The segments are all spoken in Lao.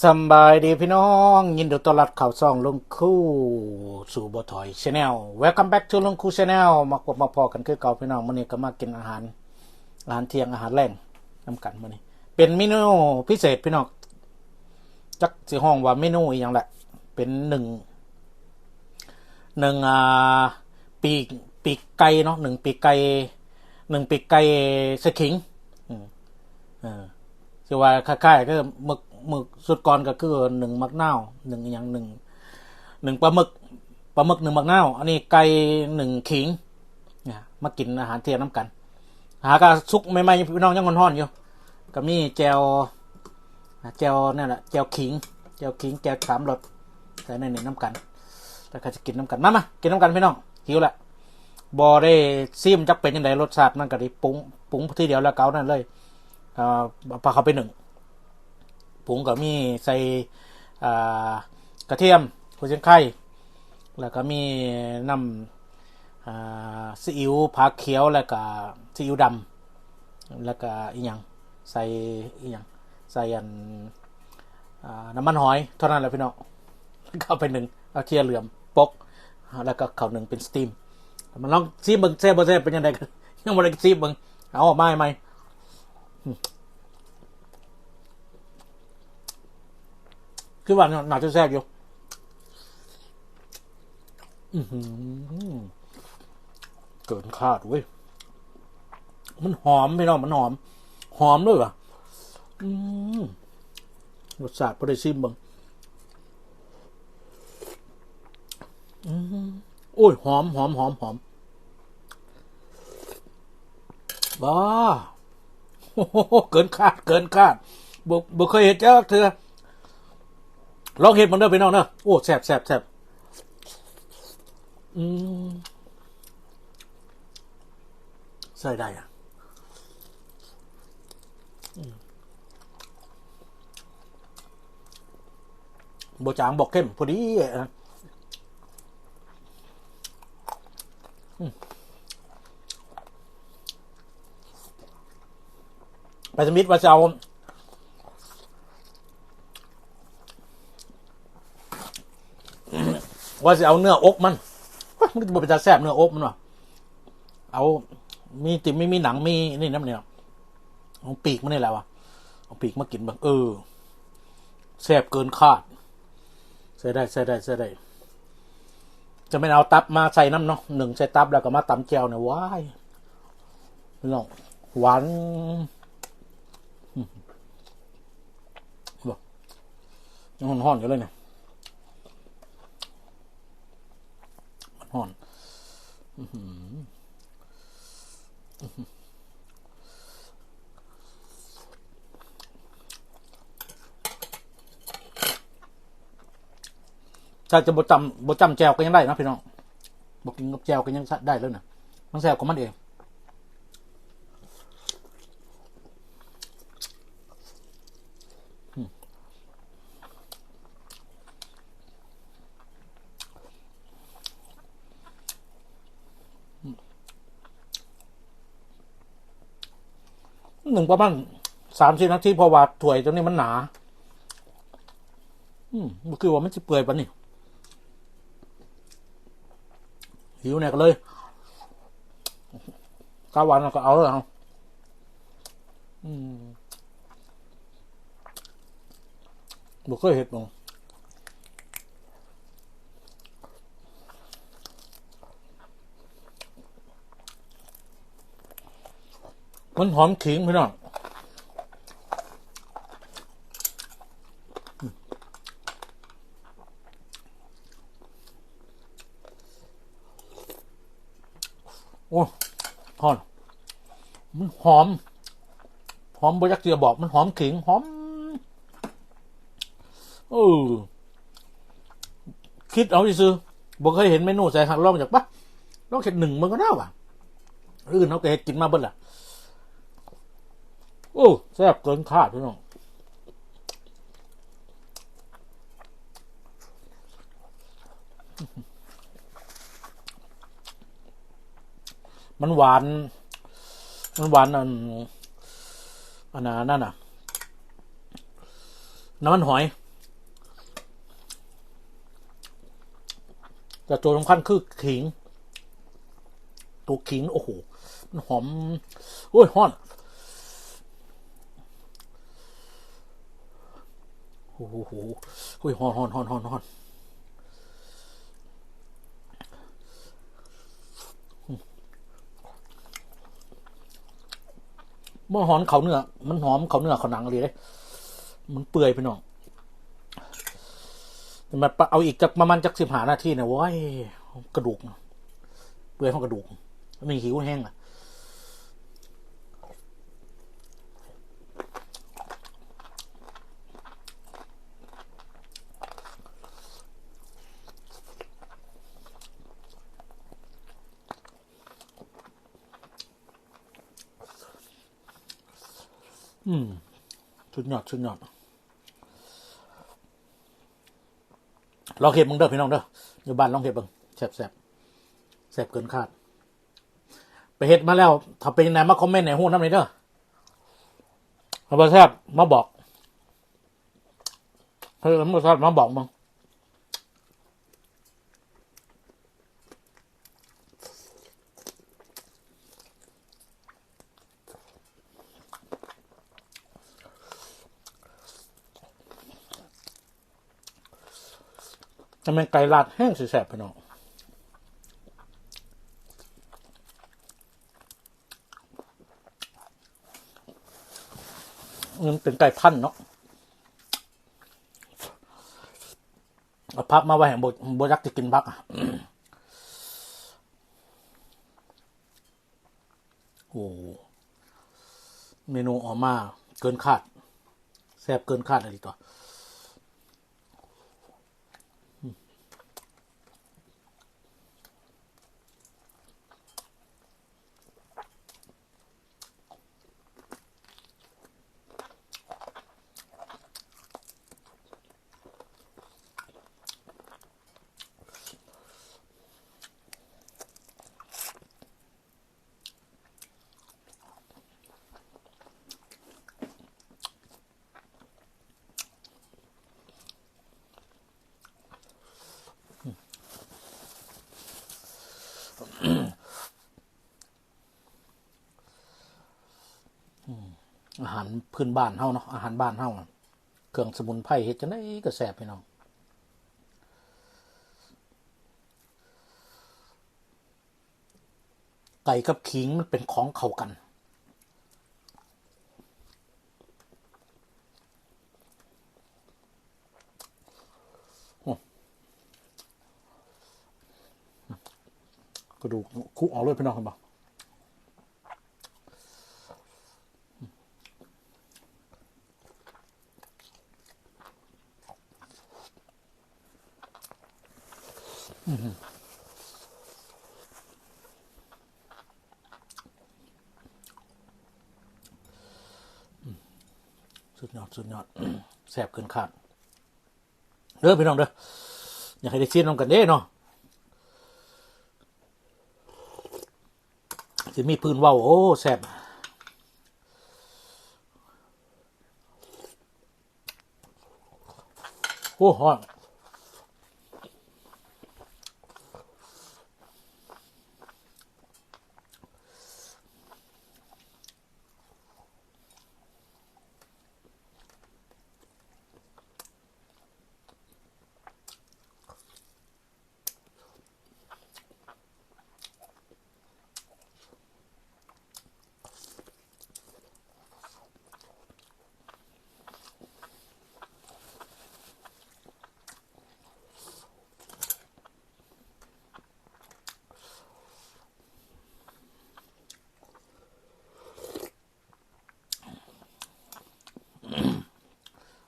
ສຳບາຍດີພີ່ນ້ອງ, ຍິນດີຕ້ອນຮັບເຂົ້າຊ່ອງລຸງຄູສູ່ບໍ່ຖອຍ Channel. Welcome back to ລຸງຄູ Channel. ມາພົບມາພໍ້ກັນຄືເກົ່າພີ່ນ້ອງ, ມື້ນີ້ກໍມາກິນອາຫານ, ອາຫານທ່ຽງ ອາຫານແລງນຳກັນ. ມື້ນີ້ເປັນເມນູພິເສດພີ່ນ້ອງ, ຈັກຊິຮ້ອງວ່າເມນູອີ່ຫຍັງແຫຼະ, ເປັນໜຶ່ງ ໜຶ່ງ ອ່າ ປີກ ປີກໄກ່ເນາະ, ໜຶ່ງປີກໄກ່ ໜຶ່ງປີກໄກ່ໃສ່ຂີງ. ອືມ ເອີ ຄືວ່າຄ້າຍໆຄືມື້ ມື້ສຸດກ່ອນກໍຄືໜຶ່ງໝາກນາວ ໜຶ່ງອີ່ຫຍັງ ໜຶ່ງ ໜຶ່ງປາໝຶກ ປາໝຶກໜຶ່ງໝາກນາວ, ອັນນີ້ໄກ່ໜຶ່ງຂີງ. ມາກິນອາຫານທ່ຽງນຳກັນ. ຫາກະສຸກໃໝ່ໆ ພີ່ນ້ອງ, ຍັງຮ້ອນໆຢູ່. ກໍມີແຈ່ວ ອ່າ ແຈ່ວນັ້ນແຫຼະ ແຈ່ວຂີງ ແຈ່ວຂີງ ແຈ່ວສາມລົດ ໃສ່ໃນນີ້ນຳກັນ ແລ້ວກໍຈະກິນນຳກັນ. ມາ ມາ ກິນນຳກັນພີ່ນ້ອງ, ຫິວແລ້ວ. ບໍ່ໄດ້ຊີມຈັກເປັນຈັ່ງໃດ ລົດຊາດມັນກໍດີ. ປຸງ ປຸງທີດຽວແລ້ວກໍເອົານັ້ນເລີຍ, ເອົາ ເອົາເຂົ້າໄປໜຶ້ງ. ປຸງກໍມີໃສ່ ອ່າ ກະທຽມ, ຫົວຊິງໄຄ, ແລ້ວກໍມີນ້ຳ ອ່າ ຊີອິ້ວ ຜາຂຽວ ແລ້ວກໍຊີອິ້ວດຳ ແລ້ວກໍອີ່ຫຍັງ ໃສ່ອີ່ຫຍັງ ໃສ່ອັນ ອ່າ ນ້ຳມັນຫອຍ ເທົ່ານັ້ນແຫຼະພີ່ນ້ອງ. ກໍເອົາໄປໜຶ້ງ ເອົາເຂົ້າເຫຼືອມປົກ ແລ້ວກໍເຂົ້າໜຶ້ງເປັນສະຕີມ. ມາລອງຊີມເບິ່ງ ແຊບບໍ່ແຊບ ເປັນຈັ່ງໃດ ຍັງບໍ່ໄດ້ຊີມເບິ່ງ. ເອົາອອກມາໃໝ່. ອືມ ຄືວ່າໜ້າຈະແຊບຢູ່. ອືຫື ເກີນຄາດເວີຍ. ມັນຫອມພີ່ນ້ອງ, ມັນຫອມ ຫອມເລີຍວ່າ. ອືມ ລົດຊາດພໍໄດ້ຊີມເບິ່ງ. ອືມ ໂອ້ຍ ຫອມ ຫອມ ຫອມ ຫອມ. ວ້າ ໂອ້ໂຫ ເກີນຄາດ ເກີນຄາດ. ບໍ່ ບໍ່ເຄີຍເຮັດຈັກເທື່ອ. ລອງເຮັດເບິ່ງເດີພີ່ນ້ອງເດີ. ໂອ້ ແຊບ ແຊບ ແຊບ. ອືມ ໃຊ້ໄດ້ອະ. ອືມ ບໍ່ຈາງບໍ່ເຄັມ ພໍດີ. ໄປທຳອິດວ່າຊິເອົາ ວ່າຊິເອົາເນື້ອອົກມັນ. ໂອ້ຍ ມັນກໍບໍ່ເປັນຕາແຊບເນື້ອອົກມັນວ່າ. ເອົາ ມີຕິ່ມ ມີ ມີໜັງ ມີນີ້ນຳນີ້. ເອົາປີກມັນນີ້ແຫຼະວ່າ ເອົາປີກມາກິນເບິ່ງ. ເອີ ແຊບເກີນຄາດ. ໃຊ້ໄດ້ ໃຊ້ໄດ້ ໃຊ້ໄດ້. ຈະແມ່ນເອົາຕັບມາໃສ່ນຳເນາະ, ໜຶ້ງໃສ່ຕັບແລ້ວກໍມາຕຳແຈ່ວນີ້ ວ້າຍ ພີ່ນ້ອງ ຫວານ. ອືມ ບໍ່ ຍັງຮ້ອນໆຢູ່ເລີຍນີ້. ມັນຮ້ອນ. ອືຫື ຖ້າຈະບໍ່ຈ້ຳ ບໍ່ຈ້ຳແຈ່ວກໍຍັງໄດ້ນະພີ່ນ້ອງ, ບໍ່ກິນກັບແຈ່ວກໍຍັງໄດ້ເລີຍນະ, ມັນແຊບຂອງມັນເອງ. ອືມ ໜຶ້ງປະມານສາມສີ່ນາທີ ເພາະວ່າຖ້ວຍຕົວນີ້ມັນໜາ. ອືມ ບໍ່ຄິດວ່າມັນຊິເປື່ອຍປານນີ້. ຫິວແດ່ກໍເລີຍ ກາວຫວານກໍເອົາເລີຍເຮົາ. ອືມ ບໍ່ເຄີຍເຮັດເບິ່ງ. ມັນຫອມຂີງພີ່ນ້ອງ. ໂອ້ຍ ຮ້ອນ. ມັນຫອມ ຫອມບໍ່ຈັກຊິບອກ, ມັນຫອມຂີງ ຫອມ. ເອີ ຄິດເອົາຊື່ໆ ບໍ່ເຄີຍເຫັນເມນູໃສ່. ລອງຢາກປະ ລອງເຮັດໜຶ້ງເບິ່ງກໍໄດ້ວ່າ. ອື່ນເຮົາກໍເຮັດກິນມາເບິດລະ. ໂອ້ ແຊບເກີນຄາດພີ່ນ້ອງ. ມັນຫວານ ມັນຫວານ ອັນ ອັນນັ້ນ ອັນນັ້ນນະ ນ້ຳມັນຫອຍ. ແຕ່ຕົວສຳຄັນຄືຂີງ ຕົວຂີງ ໂອ້ໂຫ ມັນຫອມ ໂອ້ຍ ຮ້ອນ ໂອ້ໂຫ ໂອ້ຍ ຮ້ອນ ຮ້ອນ ຮ້ອນ ຮ້ອນ ຮ້ອນ. ມັນຫອມເຂົ້າເນື້ອ ມັນຫອມເຂົ້າເນື້ອເຂົ້າໜັງອີ່ຫຼີເດ້ ມັນເປື່ອຍພີ່ນ້ອງ. ແຕ່ວ່າເອົາອີກຈັກປະມານຈັກສິບຫ້ານາທີນະ ໂອ້ຍ ກະດູກ ເປື່ອຍຮອດກະດູກ ອັນນີ້ຫິວແຮງລະ. ອືມ ສຸດຍອດ ສຸດຍອດ. ລອງເຮັດເບິ່ງເດີພີ່ນ້ອງເດີ ຢູ່ບ້ານລອງເຮັດເບິ່ງ ແຊບໆ ແຊບເກີນຄາດ. ໄປເຮັດມາແລ້ວ ຖ້າເປັນຈັ່ງໃດມາຄອມເມັນໃຫ້ຮູ້ນຳແດ່ເດີ ຖ້າບໍ່ແຊບມາບອກ ຖ້າບໍ່ແຊບມາບອກເບິ່ງ. ຖ້າແມ່ນໄກ່ລາດແຮງຊິແຊບພີ່ນ້ອງ. ມັນເປັນໄກ່ພັນເນາະ ເອົາຜັກມາໄວ້ໃຫ້ ບໍ່ ບໍ່ຢາກຈະກິນຜັກ. ໂອ້ ເມນູອອກມາເກີນຄາດ ແຊບເກີນຄາດອີ່ຫຼີຕົວະ. ອາຫານພື້ນບ້ານເຮົາເນາະ ອາຫານບ້ານເຮົາ ເຄື່ອງສະໝຸນໄພເຮັດຈັ່ງໃດກໍແຊບພີ່ນ້ອງ. ໄກ່ກັບຂີງມັນເປັນຂອງເຂົ້າກັນ. ໂອ້ ກະດູກຄຸອອກເລີຍພີ່ນ້ອງ ເຫັນບໍ່? ສຸດຍອດ ສຸດຍອດ ແຊບເກີນຄາດເດີພີ່ນ້ອງເດີ. ຢາກໃຫ້ໄດ້ຊີມນຳກັນເດ້ເນາະ ຊິມີພື້ນເວົ້າ ໂອ້ ແຊບ. ໂອ້ ຮ້ອນ.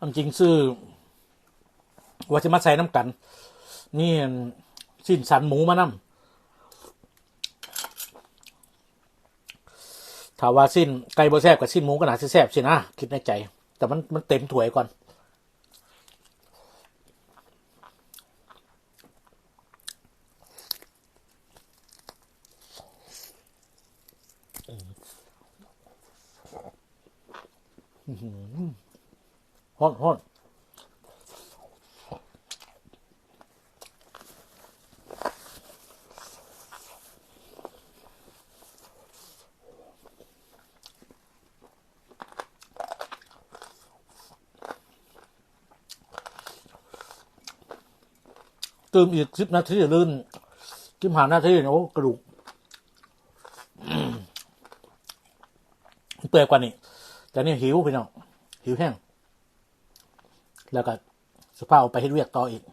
ອັນຈິງຊື້ ວ່າຊິມາໃສ່ນຳກັນ ມີອັນຊີ້ນສັນໝູມານຳ. ຖ້າວ່າຊີ້ນໄກ່ບໍ່ແຊບກໍຊີ້ນໝູກໍໜ້າຊິແຊບຊີ້ນະ ຄິດໃນໃຈ ແຕ່ມັນ ມັນເຕັມຖ້ວຍກ່ອນ. ຮ້ອນ ຮ້ອນ. ຕື່ມອີກສິບນາທີ ຫຼື ສິບຫ້ານາທີ ໂອ້ ກະດູກເປື່ອຍກວ່ານີ້. ຕອນນີ້ຫິວພີ່ນ້ອງ ຫິວແຮງ ແລ້ວກະຊິພາອອກໄປເຮັດວຽກຕໍ່ອີກ.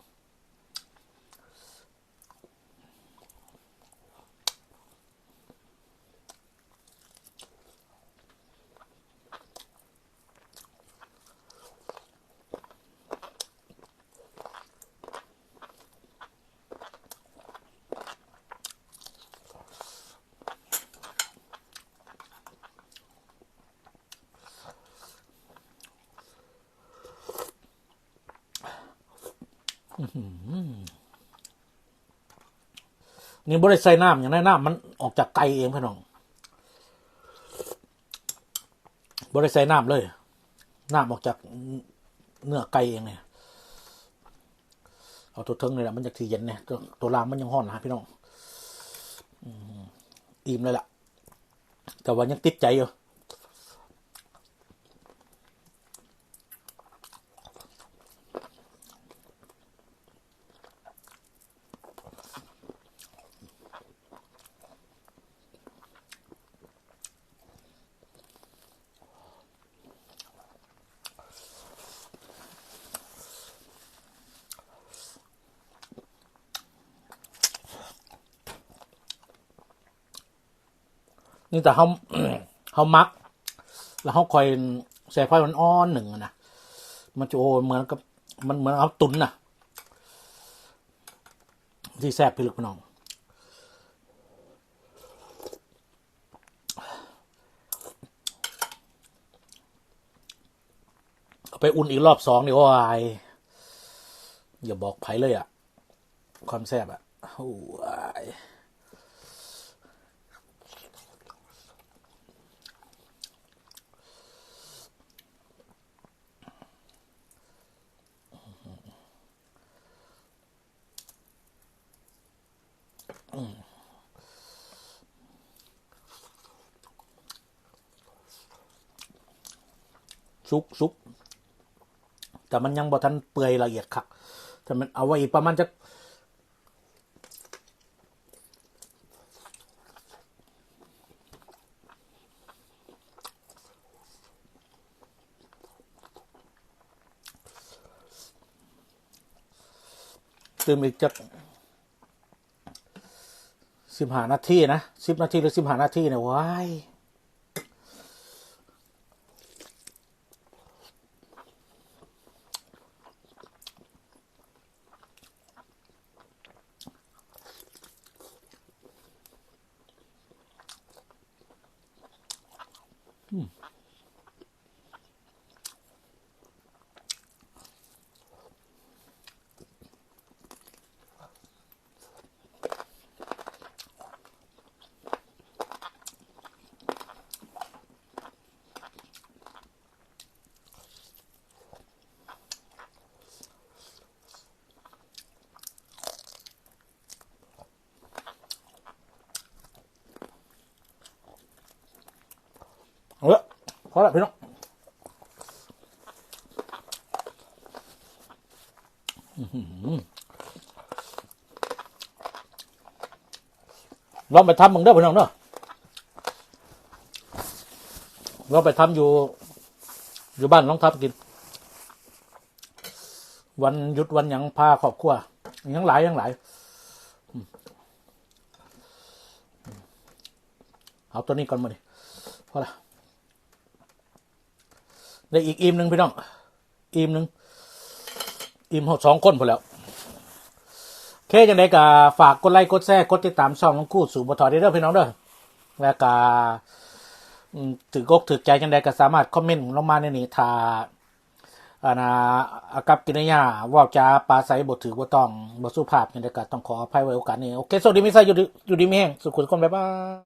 ນີ້ບໍ່ໄດ້ໃສ່ນ້ຳຫຍັງນະ ນ້ຳມັນອອກຈາກໄກ່ເອງພີ່ນ້ອງ ບໍ່ໄດ້ໃສ່ນ້ຳເລີຍ ນ້ຳອອກຈາກເນື້ອໄກ່ເອງນີ້. ເອົາຕົວເທິງນີ້ແຫຼະ ມັນຢາກຊິເຢັນແດ່ ຕົວ ຕົວລ່າງມັນຍັງຮ້ອນນະພີ່ນ້ອງ. ອືມ ອີ່ມເລີຍລະ ແຕ່ວ່າຍັງຕິດໃຈຢູ່. ນີ້ຖ້າເຮົາ ເຮົາໝັກ ແລ້ວເຮົາຄ່ອຍໃສ່ໄຟອ່ອນໆໜຶ້ງນະ ມັນຈະ ໂອ້ ເໝືອນກັບ ມັນເໝືອນເຮົາຕຸນນະ ຊິແຊບພີ່ນ້ອງ. ເອົາໄປອຸ່ນອີກລອບສອງນີ້ ໂອ້ຍ ຢ່າບອກໃຜເລີຍອະ ຄວາມແຊບອະ ໂອ້ຍ. ສຸກ ສຸກ ແຕ່ມັນຍັງບໍ່ທັນເປື່ອຍລະອຽດຄັກ ແຕ່ມັນເອົາໄວ້ອີກປະມານຈັກ ຕື່ມອີກຈັກສິບຫ້ານາທີນະ ສິບນາທີ ຫຼື ສິບຫ້ານາທີນະ ວ້າຍ. ເອົາລະ ພໍລະພີ່ນ້ອງ ອືຫື ລອງໄປທຳເບິ່ງເດີພີ່ນ້ອງເດີ ລອງໄປທຳຢູ່ ຢູ່ບ້ານລອງທຳກິນ ວັນຢຸດວັນຫຍັງພາຄອບຄົວ ຍັງຫຼາຍ ຍັງຫຼາຍ ອືມ ເອົາຕົວນີ້ກ່ອນມື້ນີ້ ພໍລະ ໄດ້ອີກອີ່ມໜຶ່ງພີ່ນ້ອງ ອີ່ມໜຶ່ງ ອີ່ມຮອດສອງຄົນພຸ້ນແລ້ວ. ໂອເຄ ຈັ່ງໃດກໍຝາກກົດໄລ ກົດແຊ ກົດຕິດຕາມຊ່ອງຂອງຄູສູ່ບໍ່ຖອດເດີພີ່ນ້ອງເດີ ແລ້ວກໍ ອືມ ຖືກອົກຖືກໃຈຈັ່ງໃດກໍສາມາດຄອມເມັນລົງມາໃນນີ້ ຖ້າ ອັນນ່າ ອາກັບກິລິຍາເວົ້າຈາປາໄສບໍ່ຖືກບໍ່ຕ້ອງ ບໍ່ສຸພາບຈັ່ງໃດກໍຕ້ອງຂໍອະໄພໄວ້ໂອກາດນີ້. ໂອເຄ ໂຊກດີມີໄຊ ຢູ່ດີ ຢູ່ດີມີແຮງ ສຸກຄົນ ບາຍບາຍ.